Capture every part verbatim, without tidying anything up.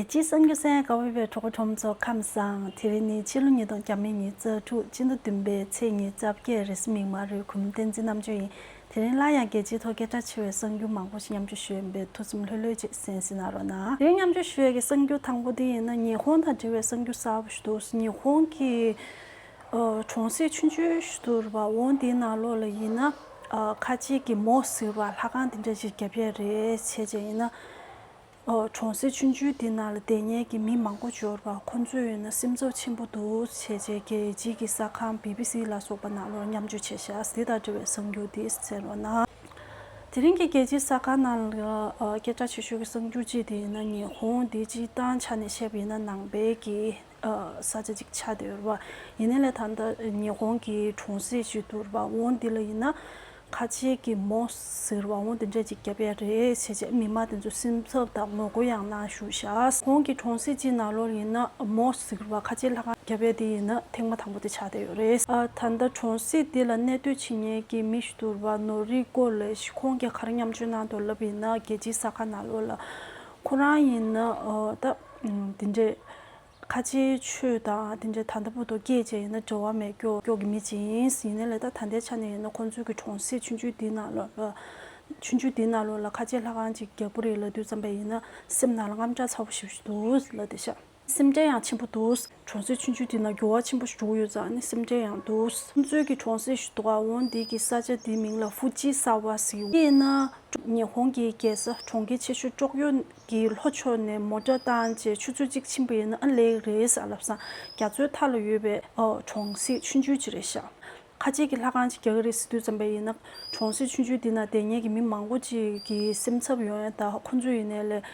རྒྱལ་སྤྱིའི་གསར་འགྱུར་གསན་ག་བ་བའི་གྲོགས་པོ་ཁྲོམ་ཚོ་ཁམས་བཟང་། དེ་རིང་ནི་ཕྱི་ལོ་ཉིས་སྟོང་ཉི་ཤུ་རྩ་དྲུག་སྤྱི་ཟླ་བདུན་པའི་ཚེས་ཉི་ཤུ་རྩ་བརྒྱད་རེས་གཟའ་མིག་དམར་རེད། གུས་མོ་བསྟན་འཛིན་རྣམ་དཔྱོད་ཡིན། དེ་རིང་སླར་ཡང་རྒྱལ་སྤྱིའི་ཐོག་སྐད་གྲགས་ཆེ་བའི་གསར་འགྱུར་མང་པོ་ཞིག་མཉམ་སྤྱོད་ཞུ་ཡས་ཡིན་པས་ཐུགས་སེམས་ལྷོད་ལྷོད་ཅིག་གསན་གཟིགས་གནང་རོགས་གནང་། དེ་རིང་མཉམ་སྤྱོད་ཞུ་ཡས་ཀྱི་གསར་འགྱུར་དང་པོ་དེ་ཡིན་ན་ཉི་ཧོང་དང་འབྲེལ་བའི་གསར་འགྱུར་གསར་པ་ཞིག་འདུག་ཉི་ཧོང་གི་ཨ་གྲོང་གསེབ་ཆུང་ཆུང་ཞིག་འདུག་རེད་པ། འོ་འདིའི་ནང་ལོགས་ལ་ཡིན་ན་ཨ་ཁ་ཆེ་གི་མོ་ཟེར་བ་ལྷ་ཁང་དེ་འདྲ་ཞིག་བརྒྱབ་ཡས་རེད། བྱས་བྱས་ཡིན་ན། ཨོ། གྲོང་གསེབ་ཆུང་ཆུང་འདི་ནང་ལ་བསྡད་མཁན་གྱི་མི་མང་པོ་འབྱོར་བ་ཁོང་ཚོས་ཡིན་ན་སེམས་འཚབ་ཆེན་པོ་འདུག་བྱས་རྗེས་རྒྱལ་སྤྱིའི་གི་གསར་ཁང་བི་བི་སི་ལ་སོགས་པ་ནང་ལོགས་མཉམ་སྤྱོད་བྱས་ཤག་འདི་དང་འབྲེལ་བའི་གསར་འགྱུར་འདི་གསན་རོགས་གནང་། དེ་རིང་གི་རྒྱལ་སྤྱིའི་གསར་ཁང་ནང་ལ་ཨ་སྐད་གྲགས་ཆེ་ཤོས་ཀྱི་གསར་འགྱུར་གཅིག་དེ་ཡིན་ན་ཉི་ཧོང་འདི་སྤྱིར་བཏང་ཆ་ནས་བཤད་པ་ཡིན་ན་ནང་པའི་གི་ཨ་ས་ཆ་གཅིག་ཆགས་བསྡད་ཡོད་རེད་པ། ཡིན་ནའི་ལས་ད་ལྟ་ཉི་ཧོང་གི་གྲོང་གསེབ་ཅིག་འདུག་རེད་པ། འོ་འདི་ལ་ཡིན་ན། ཁ་ཆེ་གི་མོ་ཟེར་བ་འོ་དེ་འདྲས་ཅིག་བརྒྱབ་ཡས་རེད་བྱས་བྱས་མི་མང་དེ་ཚོ་སེམས་འཚབ་དང་ངོ་རྒོལ་ཡང་གནང་བཞུགས་ཤག་ཁོང་གི་གྲོང་གསེབ་ཅིག་ནང་ལོགས་ཡིན་ན་མོ་ཟེར་བ་ཁ་ཆེ་ལྷ་ཁང་བརྒྱབ་ཡས་དེ་ཡིན་ན་ཐེངས་མ་དང་པོ་དེ་ཆགས་བསྡད་ཡོད་རེད། ཨ་ད་ལྟ་གྲོང་གསེབ་དེ་ལ་གནས་སྡོད་བྱེད་མཁན་གྱི་མི་ཞིག་འདུག་རེད་པ། ནོ་རི་ཀོ་ལེ་ཞིག་ཁོང་གིས་ག་རེ་མཉམ་སྤྱོད་གནང་འདུག་ལབ་ཡིན་ན་རྒྱལ་སྤྱིའི་གསར་ཁང་ནང་ལོགས་ལ་ཁོ་རང་ཡིན་ན་ཨ་ད་དེ་འདྲས། ཁ་ཆེའི་ཆོས་དང་དེ་འདྲའི་ད་ལྟ་བར་དུ་སྐད་ཆ་ཡིན་ན་འབྲེལ་བ་མེད་སྐྱོ་སྐྱོ་གི་མི་ཅིག་ཡིན། ཡིན་ནའི་ལས་ད་ད་ལྟའི་ཆ་ནས་ཡིན་ན་ཁོང་ཚོའི་གི་གྲོང་གསེབ་ཆུང་ཆུང་འདི་ནང་ལོགས་ལ་ཆུང་ཆུང་འདི་ནང་ལོགས་ལ་ཁ་ཆེ་ལྷ་ཁང་ཅིག་རྒྱག་པ་རེད་ལབ་དུས་ཙམ་པ་ཡིན་ན་སེམས་ནང་ལ་དངངས་སྐྲག་ཚ་པོ་ཞེ་པོ་ཞིག་འདུག་ལབ་བསྡད་ཤག་སེམས་ཁྲལ་ཡང་ཆེན་པོ་འདུག་གྲོང་གསེབ་ཆུང་ཆུང་འདི་ན་འགྱུར་བ་ཆེན་པོ་ཞིག་འགྲོ་གི་ཡོད་ཙང་ནི་སེམས་ཁྲལ་ཡང་འདུག་ཁོང་ཚོའི་གི་གྲོང་གསེབ་ཞིག་འདུག་ག་འོ་འདི་གི་ས་ཆ་འདིའི་མིང་ལ་ཧྥུ་ཅི་ས་ཝ་ཟེར། དེ་ཡིན་ན་ཉི་ཧོང་གི་རྒྱལ་ས་གྲོང་ཁྱེར་ཆེ་ཤོས་ཀྲོག་ཡོ་གི་ལྷོ་ཕྱོགས་ནས་མོ་ཊ་བཏང་རྗེས་ཆུ་ཚོད་གཅིག་ཕྱིན་པ་ཡིན་ན་ཨ་ལེགས་རེད་ཟེར་ལབ་སོང་། རྒྱ་མཚོའི་མཐའ་ལ་ཡོད་པའི་ཨ་གྲོང་གསེབ་ཆུང་ཆུང་ཅིག་རེད་ཤག་ཁ་ཆེ་གི་ལྷ་ཁང་ཅིག་རྒྱག་གི་རེད་ཟེར་དུས་ཙམ་པ་ཡིན་ན་གྲོང་གསེབ་ཆུང་ཆུང་འདི་ན་བསྡད་མཁན་གྱི་མི་མང་པོ་ཅིག་གི་སེམས་འཚབ་ཡོང་ཡ་ད་ཁོང་ཚོ་ཡིན་ནའི་ལས་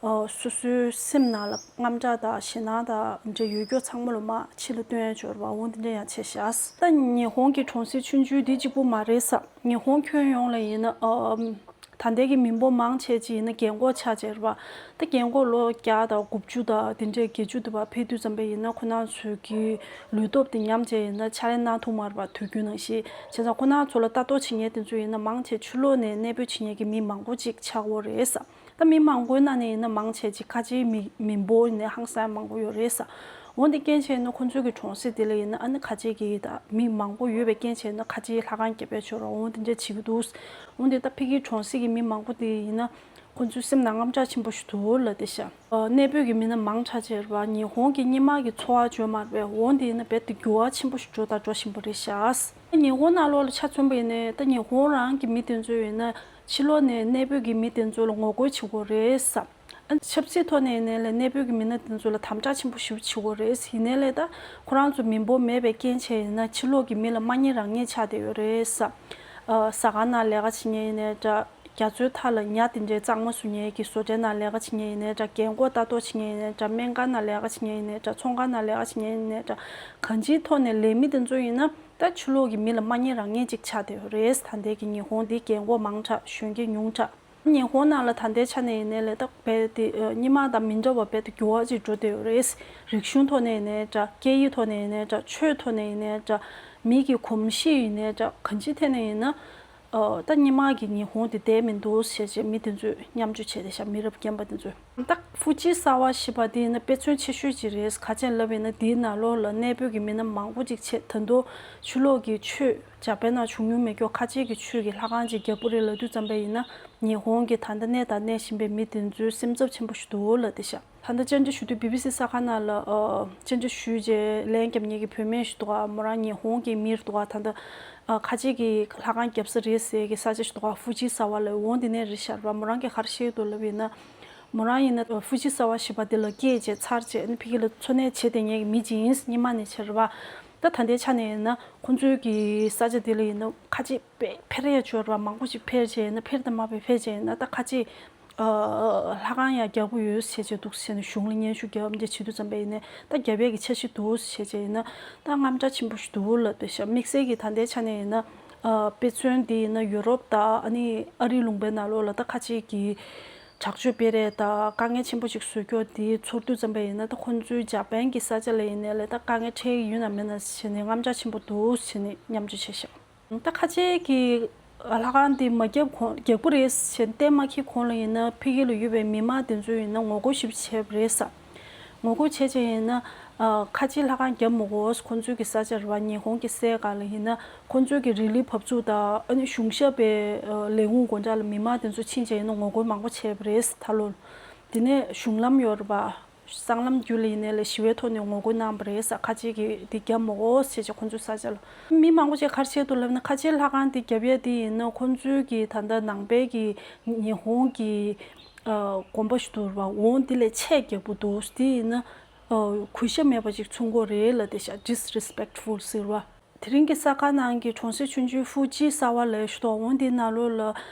ཨ་སོ་སོའི་སེམས་ནང་ལ་དངངས་སྐྲག་དང་ཞེད་སྣང་དང་འདྲ་ཡོད་སྐྱོ་ཚང་མ་ལོ་མ་ཕྱི་ལ་སྟོན་ཡ་འབྱོར་བ་འོ་འདི་འདྲ་ཡང་བྱས་ཤག་ད་ཉི་ཧོང་གི་གྲོང་གསེབ་ཆུང་ཆུང་འདི་གཅིག་པུ་མ་རེད་ས། ཉི་ཧོང་ཁྱོན་ཡོངས་ལ་ཡིན་ན་ཨ། ད་ལྟའི་གི་མི་འབོར་མང་ཆེ་ཅིག་ཡིན་ན་རྒན་གོག་ཆགས་བྱས་རེད་པ། ད་རྒན་གོག་ལོ་བརྒྱ་དང་དགུ་བཅུ་དང་དེ་འདྲའི་བརྒྱད་ཅུ་དུ་བ་ཕེབས་དུས་ཙམ་པ་ཡིན་ན་ཁོ་རང་ཚོའི་གི་ལུས་སྟོབས་དེ་ཉམས་བྱས་ཡིན་ན་ཕྱག་ལས་གནང་ཐུབ་མ་རེད་པ། དུས་རྒྱུན་ནང་བཞིན་བྱས་ཙང་ཁོ་རང་ཚོ་ལ་ལྟ་རྟོག་བྱེད་མཁན་དེ་ཚོ་ཡིན་ན་མང་ཆེ་ཕྱི་ལོགས་ནས་གནས་སྤོས་བྱེད་མཁན་གི་མི་མང་པོ་ཅིག་ཆགས་ཡོད་རེད་ས། ད་མི་མང་པོའི་ནང་ནས་ཡིན་ན་མང་ཆེ་ཅིག་ཁ་ཆེའི་མི་མི་འབོར་ཡིན་ན་ཧང་སང་མང་པོ་ཡོད་རེད་ས། འོན་ཏེ་རྐྱེན་བྱས་ན་ཁོང་ཚོའི་གི་གྲོང་གསེབ་དེ་ལ་ཡིན་ན་ཨ་ནི་ཁ་ཆེ་གི་ད་མི་མང་པོ་ཡོད་པའི་རྐྱེན་བྱས་ན་ཁ་ཆེའི་ལྷ་ཁང་བརྒྱབ་པའི་ཆོག་ར་འོན་ཏེ་འདྲ་བྱེད་ཀྱི་འདུག་འོན་ཏེ་ད་ཕ་གིའི་གྲོང་གསེབ་ཀྱི་མི་མང་པོ་དེ་ཡིན་ན་ཁོང་ཚོའི་སེམས་ནང་དངངས་སྐྲག་ཆེན་པོ་ཞིག་འདུག་ལབ་བསྡད་ཤག་གནས་སྤོས་ཀྱི་མི་སྣ་མང་དྲགས་བྱས་ར་ཉི་ཧོང་གི་སྔོན་མ་གི་འཚོ་བ་འཇོན་མ་རེད་པས། འོན་ཏེ་ཡིན་ན་རྦད་དེ་འགྱུར་བ་ཆེན་པོ་ཞིག་འགྲོ་དང་འགྲོ་བཞིན་པ་རེད་ཤག་ཉི་ཧོང་ནང་ལོགས་ལ་ཆ་མཚོན་པ་ཡིན་ནའི་ད་ཉི་ཧོང་རང་གི་མི་དེ་ཚོ་ཡིན་ན་ཕྱི་ལོགས་ནས་གནས་སྤོས་ཀྱི་མི་དེ་ཚོ་ལ་ངོ་རྒོལ་བྱེད་དགོས་རེད་ས། ཨ་ཆབ་སྲིད་ཐོག་ནས་ཡིན་ནའི་ལས་གནས་སྤོས་ཀྱི་མི་སྣ་དེ་ཚོ་ལ་དམ་དྲག་ཆེན་པོ་ཞེ་པོ་བྱེད་དགོས་རེད། ཡིན་ནའི་ལས་ད་ཁོ་རང་ཚོ་མི་འབོར་མེད་པའི་རྐྱེན་བྱས་ཡིན་ན་ཕྱི་ལོགས་ཀྱི་མི་ལ་མ་ཉེས་རང་ཉེས་ཆགས་བསྡད་ཡོད་རེད་ས། ཨ་ཟ་ཁང་ནང་ལས་ཀ་བྱེད་མཁན་ཡིན་ནའི་འདྲ། རྒྱ་མཚོའི་མཐའ་ལ་ཉ་དེ་འདྲའི་གཙང་མ་བཟོ་མཁན་གྱི་བཟོ་གྲྭའི་ནང་ལས་ཀ་བྱེད་མཁན་ཡིན་ནའི་འདྲ། རྒན་གོག་ལྟ་རྟོག་བྱེད་མཁན་ཡིན་ནའི་འདྲ། སྨན་ཁང་ནང་ལས་ཀ་བྱེད་མཁན་ཡིན་ནའི་འདྲ། ཚོང་ཁང་ནང་ལས་ཀ་བྱེད་མཁན་ཡིན་ནའི་འདྲ། གང་ཅིའི་ཐོག་ནས་ལས་མི་དེ་ཚོ་ཡིན་ན་ད་ཕྱི་ལོགས་ཀྱི་མི་ལ་མ་ཉེས་རང་ཉེས་ཅིག་ཆགས་བསྡད་ཡོད་རེད། ད་ལྟའི་གི་ཉི་ཧོང་འདི་རྒན་གོག་མང་དྲགས། གཞོན་སྐྱེས་ཉུང་དྲགས། ཉི་ཧོང་ནང་ལ་ད་ལྟའི་ཆ་ནས་ཡིན་ནའི་ལས་ད་རྦད་དེ་ཨ་སྔོན་མ་དང་མི་འདྲ་བ་རྦད་དེ་འགྱུར་བ་ཅིག་འགྲོ་བསྡད་ཡོད་རེད། རིག་གཞུང་ཐོག་ནས་ཡིན་ནའི་འདྲ། སྐད་ཡིག་ཐོག་ནས་ཡིན་ནའི་འདྲ། ཆོས་ཐོག་ནས་ཡིན་ནའི་འདྲ། མི་གི་གོམས་གཤིས་ཡིན་ནའི་འདྲ། གང་ཅིའི་ཐད་ནས་ཡིན་ན་ཨ་ད་སྔོན་མ་གི་ཉི་ཧོང་དེ་བསྡད་མི་འདུག་ཟེར་བྱས་མི་དེ་ཚོས་མཉམ་སྤྱོད་བྱས་བསྡད་ཤག་མི་རབས་རྒན་པ་དེ་ཚོས། ད་ཧྥུ་ཅི་ས་ཝ་ཞེས་པ་དེ་ཡིན་ན་དཔེ་མཚོན་ཆེ་ཤོས་ཅིག་རེད། ག་ཅི་ལབ་ཡིན་ན་དེའི་ནང་ལོགས་ལ་གནས་སྤོས་ཀྱི་མི་སྣ་མང་པོ་ཅིག་བྱས། ད་དུང་ཕྱི་ལོགས་ཀྱི་ཆོས་འཇར་པན་ནང་བྱུང་མྱོང་མེད་སྐྱོ་ཁ་ཆེ་གི་ཆོས་ཀྱི་ལྷ་ཁང་ཅིག་རྒྱག་པ་རེད་ལབ་དུས་ཙམ་པ་ཡིན་ན་ཉི་ཧོང་གི་ད་ལྟ་གནས་དང་གནས་བཞིན་པའི་མི་དེ་ཚོའི་སེམས་འཚབ་ཆེན་པོ་ཞིག་འདུག་ལབ་བསྡད་ཤག་ད་ལྟ་བཅར་འདྲི་ཞུ་དུས་བི་བི་སི་གསར་ཁང་ནང་ལ་ཨ་བཅར་འདྲི་ཞུས་རྗེས་ལན་བརྒྱབ་མཁན་གྱི་བུད་མེད་ཞིག་འདུག་ག་མོ་རང་ཉི་ཧོང་གི་མི་རེད་འདུག་ག་ད་ལྟ་ཨ་ཁ་ཆེ་གི་ལྷ་ཁང་རྒྱབ་ས་རེད་ཟེར་གི་ས་ཆ་ཞིག་འདུག་ག་ཧྥུ་ཅི་ས་ཝ་ལབ། འོ་འདི་ནས་རེད་ཤག་ར། མོ་རང་གིས་ག་རེ་བཤད་འདུག་ལབ་ཡིན་ན། མོ་རང་ཡིན་ན་ཧྥུ་ཅི་ས་ཝ་ཞེས་པ་འདི་ལ་སྐྱེས་བྱས་འཚར་བྱས་ཨ་ནི་ཕ་གི་ལ་འཚོ་གནས་བྱེད་བསྡད་མཁན་གྱི་མི་ཅིག་ཡིན། སྔོན་མ་ནས་བྱས་རེད་པ། ད་ད་ལྟའི་ཆ་ནས་ཡིན་ན་ཁོང་ཚོའི་གི་ས་ཆ་འདི་ལ་ཡིན་ན་ཁ་ཆེ་དཔེ་འཕེར་ཡ་ཅིག་ཡོད་རེད་པ། མང་པོ་ཞིག་འཕེར་བྱས་ཡིན་ན་འཕེར་དང་མ་འཕེར་འཕེར་བྱས་ཡིན་ན་ད་ཁ་ཆེ་ཨ་ལྷ་ཁང་ཡང་རྒྱག་གི་ཡོད་ཟེར་བྱས་འདུག་ཟེར་ནས་གཞུང་ལ་སྙན་ཞུ་རྒྱབ་འདི་བྱེད་དུས་ཙམ་པ་ཡིན་ན་ད་རྒྱབ་ཡས་ཀྱི་འཆར་གཞི་འདུག་ཟེར་བྱས་ཡིན་ན་ད་དངངས་སྐྲག་ཆེན་པོ་ཞིག་འདུག་ལབ་བསྡད་ཤག་དམིགས་བསལ་གྱི་ད་ལྟའི་ཆ་ནས་ཡིན་ན་ཨ་དཔེ་མཚོན་འདི་ཡིན་ན་ཡུ་རོབ་དང་ཨ་ནི་ཨ་རིའི་ལུང་པའི་ནང་ལོགས་ལ་ད་ཁ་ཆེ་གི་དྲག་སྤྱོད་སྤེལ་རེས་དང་དཀའ་ངལ་ཆེན་པོ་ཞིག་བཟོ་རྒྱུ་དེ་ཚོར་དུས་ཙམ་པ་ཡིན་ན་ད་ཁོང་ཚོའི་འཇར་པན་གྱི་ས་ཆ་ལ་ཡིན་ནའི་ལས་ད་དཀའ་ངལ་འཕྲད་ཀྱི་ཡོད་ན་མེད་ན་བྱས་ནས་དངངས་སྐྲག་ཆེན་པོ་འདུག་བྱས་ནས་མཉམ་སྤྱོད་བྱས་ཤག་ད་ཁ་ཆེ་གི་ ལྷ་ཁང་འདི་མ་བརྒྱབ་གོང་རྒྱག་པ་རེད་ཟེར་གཏན་མ་འཁེལ་གོང་ལ་ཡིན་ན་ཕ་གི་ལ་ཡོད་པའི་མི་མང་དེ་ཚོས་ཡིན་ན་ངོ་རྒོལ་ཞིབ་བྱས་པ་རེད་ས། ངོ་རྒོལ་བྱས་བྱས་ཡིན་ན་ཨ་ཁ་ཆེའི་ལྷ་ཁང་བརྒྱབ་མི་དགོས། ཁོང་ཚོའི་གི་ས་ཆར་བ་ཉི་ཧོང་གི་སའི་སྒང་ལ་ཡིན་ན་ཁོང་ཚོའི་གི་རི་ལི་བབས་ཚུགས་དང་ཨ་ནི་གཞུང་ཞབས་པའི་ལས་ཁུངས་སྒོ་འགྲམ་ལ་མི་མང་དེ་ཚོ་ཕྱིན་བྱས་ཡིན་ན་ངོ་རྒོལ་མང་པོ་བྱས་པ་རེད་ད་ལོ། དེ་ནས་གཞུང་ལམ་ཡོད་རེད་པ། སྲང་ལམ་བརྒྱུད་ལ་ཡིན་ནའི་ལས་ཞི་བའི་ཐོག་ནས་ངོ་རྒོལ་གནང་བ་རེད་ས། ཁ་ཆེ་གི་འདི་བརྒྱབ་མ་དགོས་ཟེར་བྱས་ཁོང་ཚོའི་ས་ཆ་ལ། མི་མང་པོ་ཞིག་ག་རེ་བཤད་འདུག་ལབ་ན་ཁ་ཆེའི་ལྷ་ཁང་འདི་བརྒྱབ་ཡ་འདི་ཡིན་ན་ཁོང་ཚོའི་གི་ད་ལྟ་ནང་པའི་གི་ཉི་ཧོང་གི་ཨ་དགོན་པ་ཞིག་འདུག་རེད་པ། འོང་འདི་ལས་ཆེས་རྒྱག་པོ་འདུག་འདི་ཡིན་ན་ཨ་གུས་ཞབས་མེད་པ་ཅིག་མཚོན་གྱི་རེད་ལབ་བསྡད་ཤག disrespectful ཟེར་བ། དེ་རིང་གི་གསར་ཁང་ནང་གི་གྲོང་གསེབ་ཆུང་ཆུང་ཧྥུ་ཅི་གསར་པ་ལབ་ཡ་ཞིག་འདུག་འོང་འདི་ནང་ལོགས་ལ་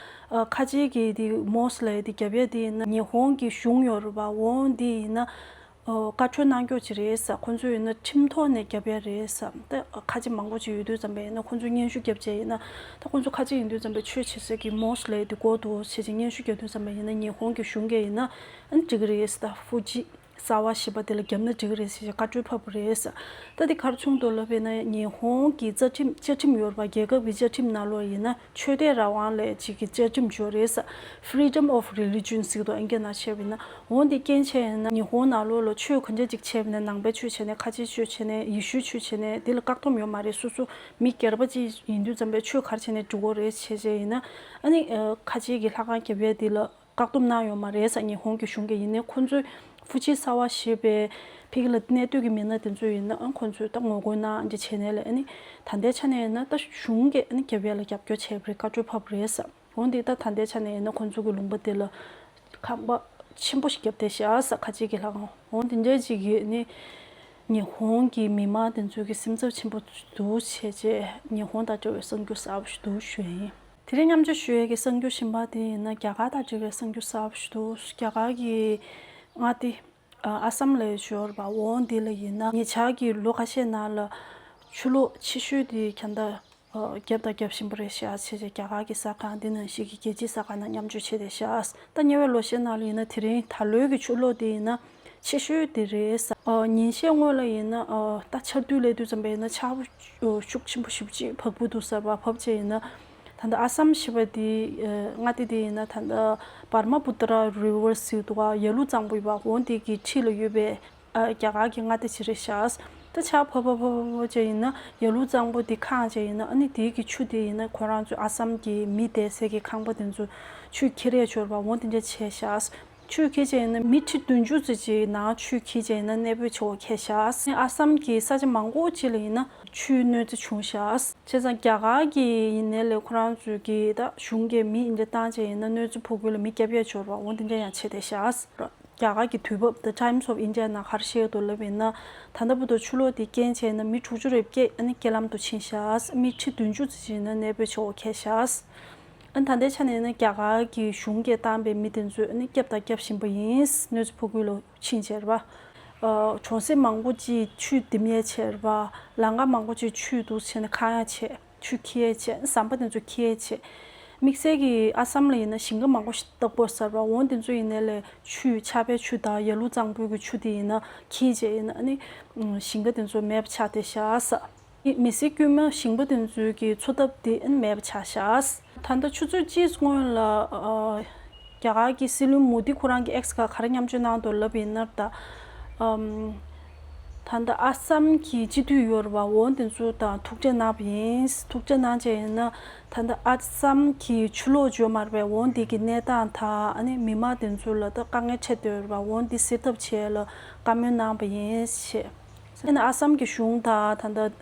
ཨ་ཁ་ཆེ་གི་འདི་མོ་སི་ལབ་ཡ་འདི་བརྒྱབ་ཡ་འདི་ཡིན་ན་ཉི་ཧོང་གི་གཞུང་ཡོད་རེད་པ། འོང་འདི་ཡིན་ན་ཨ་བཀའ་འཁྲོལ་གནང་རྒྱུ་ཅིག་རེད་ས། ཁོང་ཚོ་ཡིན་ན་ཁྲིམས་ཐོག་ནས་བརྒྱབ་ཡ་རེད་ས། ད་ཁ་ཆེ་མང་པོ་ཅིག་ཡོད་དུས་ཙམ་པ་ཡིན་ན་ཁོང་ཚོ་སྙན་ཞུ་བརྒྱབ་བྱས་ཡིན་ན་ད་ཁོང་ཚོ་ཁ་ཆེ་ཡིན་དུས་ཙམ་པ་ཆོས་བྱེད་ས་གི་མོ་སི་ལབ་ཡ་འདི་དགོས་འདུག་བྱས་བྱས་སྙན་ཞུ་བརྒྱབ་དུས་ཙམ་པ་ཡིན་ན་ཉི་ཧོང་གི་གཞུང་གིས་ཡིན་ན་ཨ་ནི་འགྲིག་གི་རེད་ས། ད་ཧྥུ་ཅི་གསར་པ་ཞེས་པ་དེ་ལ་བརྒྱབ་ན་འགྲིག་གི་རེད་ཟེར་བཀའ་འཁྲོལ་ཕབ་པ་རེད། ད་དེ་ག་རེ་བྱུང་འདུག་ལབ་པ་ཡིན་ན་ཉི་ཧོང་གི་རྩ་ཁྲིམས་བཅའ་ཁྲིམས་ཡོད་རེད་པ། རྒྱལ་ཁབ་ཀྱི་བཅའ་ཁྲིམས་ནང་ལོགས་ཡིན་ན་ཆོས་དད་རང་དབང་ལབ་ཅིག་གི་བཅའ་ཁྲིམས་ཡོད་རེད་ས། Freedom of Religion ཟེར་འདུག་ཨིན་སྐད་ནང་བཤད་པ་ཡིན་ན། འོ་འདི་རྐྱེན་བྱས་ཡིན་ན་ཉི་ཧོང་ནང་ལོགས་ལ་ཆོས་གང་ཅི་ཅིག་བྱས་པ་ཡིན་ན་ནང་པའི་ཆོས་བྱས་ནས་ཁ་ཆེའི་ཆོས་བྱས་ནས་ཡེ་ཤུའི་ཆོས་བྱས་ནས་འདི་ལ་བཀག་སྡོམ་ཡོད་མ་རེད། སོ་སོ་མི་སྒེར་པ་ཅིག་ཡིན་དུས་ཙམ་པའི་ཆོས་ག་རེ་བྱས་ནས་འགྲིག་གི་རེད་བྱས་བྱས་ཡིན་ན་ཨ་ནི་ཁ་ཆེ་གི་ལྷ་ཁང་བརྒྱབ་ཡས་འདི་ལ། བཀག་སྡོམ་གནང་ཡོད་མ་རེད་ས། ཉི་ཧོང་གི་གཞུང་གིས་ཡིན་ནའི་ཁོང་ཚོས་ཧྥུ་ཅི་གསར་པ་ཞེས་པའི་ཕ་གི་ལ་གནས་སྡོད་ཀྱི་མི་སྣ་དེ་ཚོ་ཡིན་ན་ཁོང་ཚོས་ད་ངོ་རྒོལ་གནང་འདི་བྱས་ནས་ལས་ཨ་ནི་ད་ལྟའི་ཆ་ནས་ཡིན་ན་ད་གཞུང་གིས་ཨ་ནི་རྒྱབ་ཡ་ལ་རྒྱབ་སྐྱོར་བྱས་པ་རེད། བཀའ་འཁྲོལ་ཕབ་པ་རེད་ས། འོན་ཏེ་ད་ད་ལྟའི་ཆ་ནས་ཡིན་ན་ཁོང་ཚོ་གི་ལུང་པ་དེ་ལ་ཁང་པ་ཆེན་པོ་ཞིག་བརྒྱབ་བསྡད་ཤག་ས། ཁ་ཆེ་གི་ལྷ་ཁང་འོང་དེ་འདྲའི་ཅིག་གིས་ནི་ཉི་ཧོང་གི་མི་མང་དེ་ཚོ་གི་སེམས་འཚབ་ཆེན་པོ་འདུག་བྱས་རྗེས་ཉི་ཧོང་དང་འབྲེལ་བའི་གསར་འགྱུར་གསར་པ་ཞིག་འདུག་ཞུ་ཡ་ཡིན། དེ་རིང་མཉམ་སྤྱོད་ཞུ་ཡས་ཀྱི་གསར་འགྱུར་གཞན་པ་དེ་ཡིན་ན་རྒྱ་གར་དང་འབྲེལ་བའི་གསར་འགྱུར་གསར་པ་ཞིག་འདུག་རྒྱ་གར་གྱི་མངའ་སྡེ་ཨ་ཨ་སམ་ལབ་ཡས་ཞོར་བ་འོང་འདི་ལ་ཡིན་ན་ཉེ་ཆར་གྱི་ལོ་ཁ་ཤས་ནང་ལ་ཆུ་ལོག་ཆེ་ཤོས་དེ་གྱ་ད་ཨ་བརྒྱབ་དང་བརྒྱབ་བཞིན་པ་རེད་ཤག་བྱས་རྗེས་རྒྱ་གར་གྱི་གསར་ཁང་འདི་ནང་བཞིན་གྱི་རྒྱལ་སྤྱིའི་གསར་ཁང་ནང་མཉམ་སྤྱོད་བྱས་བསྡད་ཤག་ད་ཉེ་བའི་ལོ་ཤས་ནང་ལ་ཡིན་ན་དེ་རིང་ད་ལོའི་གི་ཆུ་ལོག་དེ་ཡིན་ན། ཆེ་ཤོས་དེ་རེད་ས། ཨ་ཉིན་ཤས་སྔོན་ལ་ཡིན་ན་ཨ་ད་ཆར་དུས་སླེབས་དུས་ཙམ་པ་ཡིན་ན་ཆར་པ་ཤུགས་ཆེན་པོ་ཞེ་པོ་ཅིག་བབས་ཀྱི་འདུག་ས་རེད་པ། བབས་བྱས་ཡིན་ན་ད་ལྟ་ཨ་སམ་ཞེས་པ་དེ་ཨ་མངའ་སྡེ་དེ་ཡིན་ན་ད་ལྟ་Brahmaputra River ཟེར་འདུག་ག་ཡ་ལུ་གཙང་པོ་ཡོད་པ་འོ་དེ་གི་འཁྲིས་ལ་ཡོད་པའི་ཨ་རྒྱ་གར་གྱི་མངའ་སྡེ་ཅིག་རེད་ཤག་ད་ཆར་བབས་བབས་བབས་བབས་བྱས་ཡིན་ན་ཡ་ལུ་གཙང་པོ་དེ་གངས་བྱས་ཡིན་ན་ཨ་ནི་དེའི་གི་ཆུ་དེ་ཡིན་ན་ཁོ་རང་ཚོའི་ཨ་སམ་གྱི་མི་བསྡད་སའི་གི་ཁང་པ་དེ་ཚོ་ཆུས་ཁྱེར་ཡས་ཆོར་བ་འོ་དེ་འདྲ་བྱས་ཤག་ཆུས་ཁྱེར་བྱས་ཡིན་ན་མི་ཁྲི་བདུན་ཅུ་ཙམ་ཅིག་ནང་ཆུས་ཁྱེར་བྱས་ཡིན་ན་གནས་སྤོས་བྱེད་དགོས་ཁེལ་ཤག་ཨ་སམ་གྱི་ས་ཆ་མང་པོ་ཅིག་ལ་ཡིན་ན་ཆུའི་གནོད་འཚེ་བྱུང་ཤག་བྱས་ཙང་རྒྱ་གར་གྱི་ཡིན་ནའི་ལས་ཁོ་རང་ཚོའི་གི་ད་གཞུང་གིས་མི་འདི་འདྲ་བཏང་བྱས་ཡིན་ན་གནོད་འཚེ་ཕོག་གི་ལ་མི་སྐྱོབ་ཡས་འབྱོར་བ་འོ་འདི་འདྲ་ཡང་བྱས་བསྡད་ཤག་རྒྱ་གར་གྱི་དུས་བབ་The Times of India ནང་ག་རེ་བཤད་འདུག་ལབ་ཡིན་ན་ད་ལྟ་བར་དུ་ཆུ་ལོག་དེ་རྐྱེན་བྱས་ན་མི་དྲུག་ཅུ་རེ་བརྒྱད་ཨ་ནི་རྐྱེན་ལམ་དུ་ཕྱིན་ཤག་མི་ཁྲི་བདུན་ཅུ་ཙམ་ཅིག་ཡིན་ན་གནས་སྤོས་བྱེད་དགོས་ཁེལ་ཤག་ཨ་ནི་ད་ལྟའི་ཆ་ནས་ནི་རྒྱ་གར་གྱི་གཞུང་གིས་བཏང་པའི་མི་དེ་ཚོས་ཨ་ནི་སྐྱོབ་དང་སྐྱོབ་བཞིན་པ་ཡིན། གནོད་འཚེ་ཕོག་ཁུལ་ལ་ཕྱིན་བྱས་རེད་པ། ཨ་གྲོང་གསེབ་མང་པོ་ཅིག་ཆུས་ལྡེམ་ཡས་བྱས་རེད་པ། ལམ་ཁ་མང་པོ་ཅིག་ཆུས་འདུག་བྱས་ནས་གང་ཡང་བྱས། ཆུས་འཁྱེར་ཡས་བྱས། ཟམ་པ་དེ་ཚོ་འཁྱེར་ཡས་བྱས། དམིགས་བསལ་གྱི་ཨ་སམ་ལ་ཡིན་ན་ཞིང་ཁ་མང་པོ་ཞིག་བཏབ་དགོས་ས་རེད་པ། འོ་དེ་ཚོ་ཡིན་ནའི་ལས་ཆུ་ཆར་པའི་ཆུ་དང་ཡ་ལུ་གཙང་པོའི་གི་ཆུ་དེ་ཡིན་ན་འཁྱེར་བྱས་ཡིན་ན་ཨ་ནི་ཞིང་ཁ་དེ་ཚོ་མེད་པ་ཆགས་བསྡད་ཤག་ས། མི་སེར་དཀྱུས་མ་ཞིང་པ་དེ་ཚོའི་གི་འཚོ་ཐབས་དེ་ཨ་ནི་མེད་པ་ཆགས་ཤག་ས། ད་ལྟ་ཆུ་ཚོད་གཅིག་སྔོན་ལ་ཨ་རྒྱ་གར་གྱི་སྲིད་བློན་མོ་དི་ཁོ་རང་གི་ཨེགས་སྒང་ག་རེ་མཉམ་སྤྱོད་གནང་འདུག་ལབ་ཡིན་ན་ད་ཨམ། ད་ལྟ་ཨ་སམ་གྱི་སྤྱི་འཐུས་ཡོད་རེད་པ། འོ་དེ་ཚོ་དང་ཐུག་འཕྲད་གནང་བ་ཡིན། ཐུག་འཕྲད་གནང་བྱས་ཡིན་ན་ད་ལྟ་ཨ་སམ་གྱི་ཆུ་ལོག་བྱུང་མ་རེད་པས། འོ་འདི་གི་གནས་སྟངས་དང་ཨ་ནི་མི་མང་དེ་ཚོ་ལ་ད་དཀའ་ངལ་འཕྲད་བསྡད་ཡོད་རེད་པ། འོ་འདི་སེལ་ཐབས་བྱེད་ཡ་ལ་བཀའ་མོལ་གནང་བ་ཡིན་ཞེས། ཨ་ནི་ཨ་སམ་གྱི་གཞུང་དང་ད་ལྟ་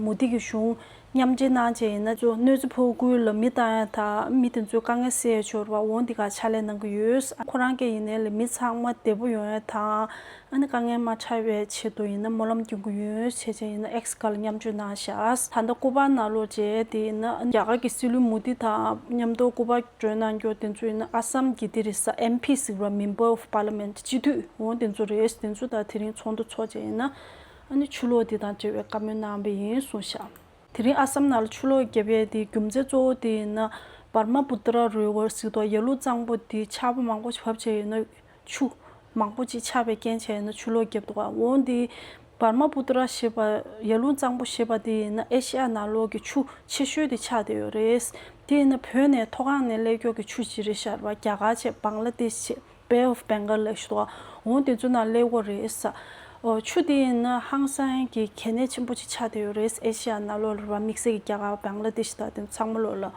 མོ་དི་གི་གཞུང་མཉམ་འབྲེལ་གནང་བྱས་ཡིན་ན་ཚོ་གནོད་འཚེ་ཕོག་ཁུལ་ལ་མི་བཏང་ཡ་དང་མི་དེ་ཚོའི་དཀའ་ངལ་སེལ་ཡ་ཆོག་རེད་པ། འོ་འདི་ག་ཕྱག་ལས་གནང་གི་ཡོད། ཁོ་རང་གིས་ཡིན་ནའི་ལས་མི་ཚང་མ་བདེ་པོ་ཡོང་ཡ་དང་། ཨ་ནི་དཀའ་ངལ་མ་འཕྲད་པའི་ཆེད་དུ་ཡིན་ན་སྨོན་ལམ་སྐྱོན་གྱི་ཡོད་བྱས་བྱས་ཡིན་ན་ཨེགས་སྒང་ལ་མཉམ་སྤྱོད་གནང་ཤག་ད་ལྟ་ཀུ་པ་ནང་ལོགས་བྱས་དེ་ཡིན་ན་ཨ་ནི་རྒྱ་གར་གྱི་སྲིད་བློན་མོ་དི་དང་མཉམ་དུ་ཀུ་པ་བྲོས་གནང་རྒྱུ་དེ་ཚོ་ཡིན་ན་ཨ་སམ་གྱི་དེ་རེད་ས། ཨེམ་པི་ཟེར་བ་Member of Parliament སྤྱི་འཐུས་འོ་དེ་ཚོ་རེད། དེ་ཚོ་དང་དེ་རིང་ཚོགས་འདུ་ཚོགས་བྱས་ཡིན་ན་ཨ་ནི་ཆུ་ལོག་དེ་དང་འབྲེལ་བའི་བཀའ་མོལ་གནང་བ་ཡིན་གསུངས་ཤག་དེ་རིང་ཨ་སམ་ནང་ལ་ཆུ་ལོག་བརྒྱབ་ཡས་དེ་རྒྱུ་མཚན་གཙོ་བོ་དེ་ཡིན་ན་Brahmaputra River ཟེར་དུས་ཡ་ལུ་གཙང་པོ་དེ་ཆར་པ་མང་པོ་ཞིག་བབས་བྱས་ཡིན་ན། ཆུ་མང་པོ་ཅིག་ཆགས་པའི་རྐྱེན་བྱས་ན་ཆུ་ལོག་བརྒྱབ་འདུག་ག་འོ་འདི་ བར་མ་པུ་ཏྲ་ཞེས་པ། ཡར་ཀླུང་གཙང་པོ་ཞེས་པ་དེ་ཡིན་ན་ཨེ་ཤི་ཡ་ནང་ལོགས་ཀྱི་ཆུ་ཆེ་ཤོས་དེ་ཆགས་བསྡད་ཡོད་རེད། དེ་ཡིན་ན་བོད་ནས་མཐོ་སྒང་ནས་སླེབས་མཁན་གྱི་ཆུ་ཞིག་རེད་ཤག་རེད་པ། རྒྱ་གར་བྱས། བང་ལ་དེཤ་བྱས། Bay of Bengal ལབ་ཤག་འོ་དེ་ཚོ་ནང་སླེབས་ཀྱི་ཡོད་རེད་ཟེར། ཨོ། ཆུ་དེ་ཡིན་ན་ཧང་སང་གི་གལ་གནད་ཆེན་པོ་ཅིག་ཆགས་བསྡད་ཡོད་རེད། ཨེ་ཤི་ཡ་ནང་ལོགས་ལ་རེད་པ། དམིགས་བསལ་གྱི་རྒྱ་གར། བང་ལ་དེཤ་དང་དེ་ཚང་མ་ལོགས་ལ།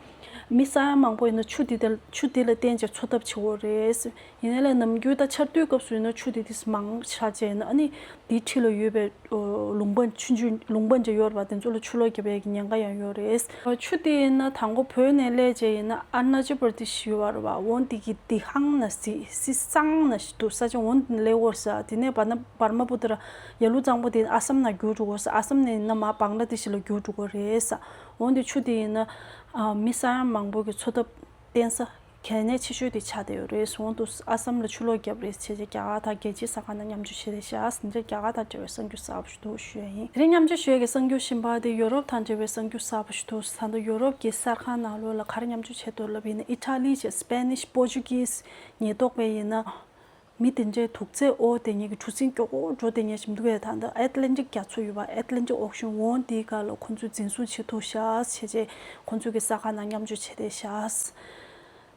མི་ས་ཡ་མང་པོ་ཡིན་ན་ཆུ་དེ་དེ་ཆུ་དེ་ལ་བརྟེན་བྱས་འཚོ་ཐབས་བྱེད་ཀྱི་ཡོད་རེད། ཡིན་ནའི་ལས་ནམ་རྒྱུན་ད་ཆར་དུས་སྐབས་སུ་ཡིན་ན་ཆུ་དེ་དེ་མང་ཆགས་བྱས་ན། ཨ་ནི་དེའི་འཁྲིས་ལ་ཡོད་པའི་ཨོ། ལུང་པ། ཆུང་ཆུང་ལུང་པ་འདྲ་ཡོད་རེད་པ། དེ་ཚོ་ལ་ཆུ་ལོག་བརྒྱབ་པའི་ཉེན་ཁ་ཡང་ཡོད་རེད། ཆུ་དེ་ཡིན་ན་དང་པོ་བོད་ནས་སླེབས་བྱས་ཡིན་ན་ཨ་རུ་ན་ཅལ་པར་དེཤ་ཡོད་པ་རེད་པ། འོ་དེ་གི་དེ་ཧང་ན་སི་སི་སང་ན་ཞིག་འདུག་ས་ཆ། འོ་དེ་ནས་སླེབས་ཀྱི་ཡོད་ཟེར། དེ་ནས་བར་ན་བར་མ་པུ་ཏྲ། ཡར་ཀླུང་གཙང་པོ་དེ་ཨ་སམ་ནང་བསྒྱུར་འགྲོ་གི་ཡོད་ཟེར། ཨ་སམ་ནས་ཡིན་ན་མར་བང་ལ་དེཤ་ལ་བསྒྱུར་འགྲོ་གི་རེད་ཟེར། འོ་དེ་ཆུ་དེ་ཡིན་ན་ཨ། མི་ས་ཡ་མང་པོ་གི་འཚོ་ཐབས་བརྟེན་ས་གལ་གནད་ཆེ་ཤོས་དེ་ཆགས་བསྡད་ཡོད་རེད། འོ་དེ་ཨ་སམ་ལ་ཆུ་ལོག་བརྒྱབ་རེད་བྱས་བྱས་རྒྱ་གར་དང་རྒྱལ་སྤྱིའི་གསར་ཁང་ནང་མཉམ་སྤྱོད་བྱས་བསྡད་ཤག་འདི་འདྲ་རྒྱ་གར་དང་འབྲེལ་བའི་གསར་འགྱུར་གསར་པ་ཞིག་འདུག་ཞུ་ཡ་ཡིན། དེ་རིང་མཉམ་སྤྱོད་ཞུ་ཡ་གི་གསར་འགྱུར་གཞན་པ་དེ་ཡོ་རོབ་དང་འབྲེལ་བའི་གསར་འགྱུར་གསར་པ་ཞིག་འདུག་ད་ལྟ་ཡོ་རོབ་ཀྱི་གསར་ཁང་ནང་ལོགས་ལ་ག་རེ་མཉམ་སྤྱོད་བྱས་འདུག་ལབ་ཡིན་ན། ཨི་ཊ་ལི་བྱས། སི་པེ་ནིཤ། པོར་ཅུ་གིས། ཉེན་རྟོག་པས་ཡིན་ན། མི་དེ་འདྲའི་དུག་རྫས་འོ་དེ་ཉིད་ཀྱི་གྲུ་གཟིངས་མགྱོགས་པོ་འགྲོ་དེ་ཉིད་ཞིག་འདུག་གས། ད་ལྟ་ཨེཊ་ལན་ཊིག་རྒྱ་མཚོ་ཡོད་པ། ཨེཊ་ལན་ཊིག་ཨོ་ཤན། འོ་དེའི་སྒང་ལ་ཁོ་ཚོས་འཛིན་བཟུང་བྱེད་ཐུབ་ཤག་བྱས་བྱས་ཁོ་ཚོས་ཀྱི་གསར་ཁང་ནང་མཉམ་སྤྱོད་བྱས་བསྡད་ཤག་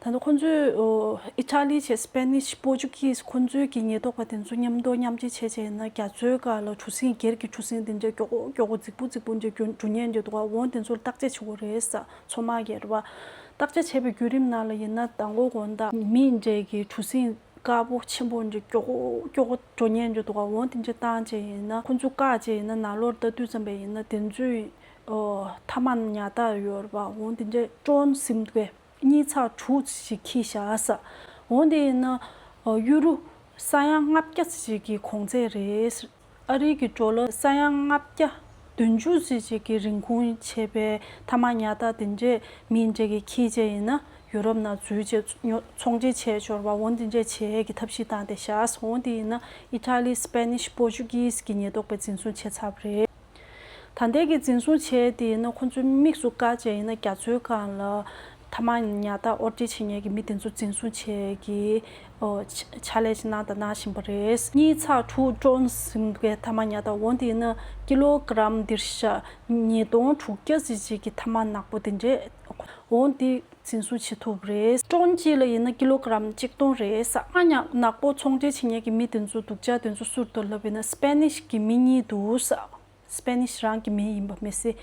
ད་ལྟ་ཁོ་ཚོས་ཨོ། ཨི་ཊ་ལི་བྱས། སི་པེ་ནིཤ། པོར་ཅུ་གིས། ཁོ་ཚོས་ཀྱི་ཉེན་རྟོག་པ་དེ་ཚོ་མཉམ་དུ་མཉམ་འབྲེལ་བྱས་བྱས་ཡིན་ན་རྒྱ་མཚོའི་སྒང་ལ་གྲུ་གཟིངས། སྒེར་གྱི་གྲུ་གཟིངས་དེ་འདྲ་མགྱོགས་པོ་མགྱོགས་པོ་རྫིག་པོ་རྫིག་པོ་འདྲ་འགྲོ་ཉེན་འདྲ་འདུག་ག་འོ་དེ་ཚོར་བརྟག་དཔྱད་བྱེད་དགོས་རེད་ཟེར། མཚོ་དམག་གིས་རེད་པ། བརྟག་དཔྱད་བྱས་པའི་བརྒྱུད་རིམ་ནང་ལ་ཡིན་ན་མདང་དགོང་དགོང་དག་མི་འདྲ་གི་གྲུ་གཟིངས་དཀར་པོ་ཆེན་པོ་འདྲ་མགྱོགས་པོ་མགྱོགས་པོ་འགྲོ་ཉེན་འདྲ་འདུག་ག་འོ་དེ་འདྲ་བཏང་བྱས་ཡིན་ན། ཁོ་ཚོ་བཀག་བྱས་ཡིན་ན་ནང་ལོགས་ལྟ་དུས་ཙམ་པ་ཡིན་ན་དེ་ཚོས་ཨོ། ཐ་མག་ཉལ་ཐ་ཡོད་རེད་པ། འོ་དེ་འདྲ་ཀྲོན་ཟེར་མཁན་གཉིས་ཚེག་དྲུག་ཅིག་འཁྱེར་བཞག་ཟེར། འོ་དེ་ཡིན་ན་ཨོ། ཡུ་རོ་ས་ཡ་ལྔ་བརྒྱ་ཅིག་གི་གོང་ཚད་རེད། ཨ་རི་གི་ཌོ་ལར་ས་ཡ་ལྔ་བརྒྱ་བདུན་ཅུ་ཙམ་ཅིག་གི་རིན་གོང་བྱས་པའི་ཐ་མག་ཉལ་ཐ་དེ་འདྲས་མི་འདྲ་གིས་འཁྱེར་བྱས་ཡིན་ན་ཡུ་རོབ་ནང་འཛུལ་བྱས་ཚོང་འབྲེལ་བྱས་ཆོག་པ། འོ་དེ་འདྲས་བྱེད་ཡས་ཀྱི་ཐབས་ཤེས་བཏང་བསྡད་ཤག་འོ་དེ་ཡིན་ན་ཨི་ཊ་ལི། སི་པེ་ནིཤ། པོར་ཅུ་གིས་གི་ཉེན་རྟོག་པས་འཛིན་བཟུང་བྱས་ཚར་བ་རེད། ད་ལྟའི་གི་འཛིན་བཟུང་བྱས་དེ་ཡིན་ན་ཁོ་ཚོའི་དམིགས་སུ་བཀར་བྱས་ཡིན་ན་རྒྱ་མཚོའི་སྒང་ལ་ཐ་མག་ཉལ་ཐ་དབོར་འདྲེན་བྱེད་མཁན་གྱི་མི་དེ་ཚོ་འཛིན་བཟུང་བྱེད་ཀྱི་ཨོ། ཕྱག་ལས་ཤིག་གནང་དང་གནང་བཞིན་པ་རེད། གཉིས་ཚེག་དྲུག་ཀྲོན་ཟེར་མཁན་ཐ་མག་ཉལ་ཐ། འོ་དེ་ཡིན་ན་ཀི་ལོ་གྲམ་འདིར་ཤ་ཉིས་སྟོང་དྲུག་བརྒྱ་ཙམ་ཅིག་གི་ཐ་མག་ནག་པོ་དེ་འདྲས། འོ་དེ་འཛིན་བཟུང་བྱེད་ཐུབ་རེད། ཀྲོན་གཅིག་ལ་ཡིན་ན་ཀི་ལོ་གྲམ་གཅིག་སྟོང་རེད་ཟེར། ཐ་མག་ནག་པོ་ཚོང་འབྲེལ་བྱེད་མཁན་གྱི་མི་དེ་ཚོ་སྡུག་ཅག་དེ་ཚོ་སུ་རེད་འདུག་ལབ་ཡིན་ན་སི་པེ་ནིཤ་གི་མི་གཉིས་འདུག་ཟེར། སི་པེ་ནིཤ་རང་གི་མི་ཡིན་པ་མི་སྲིད།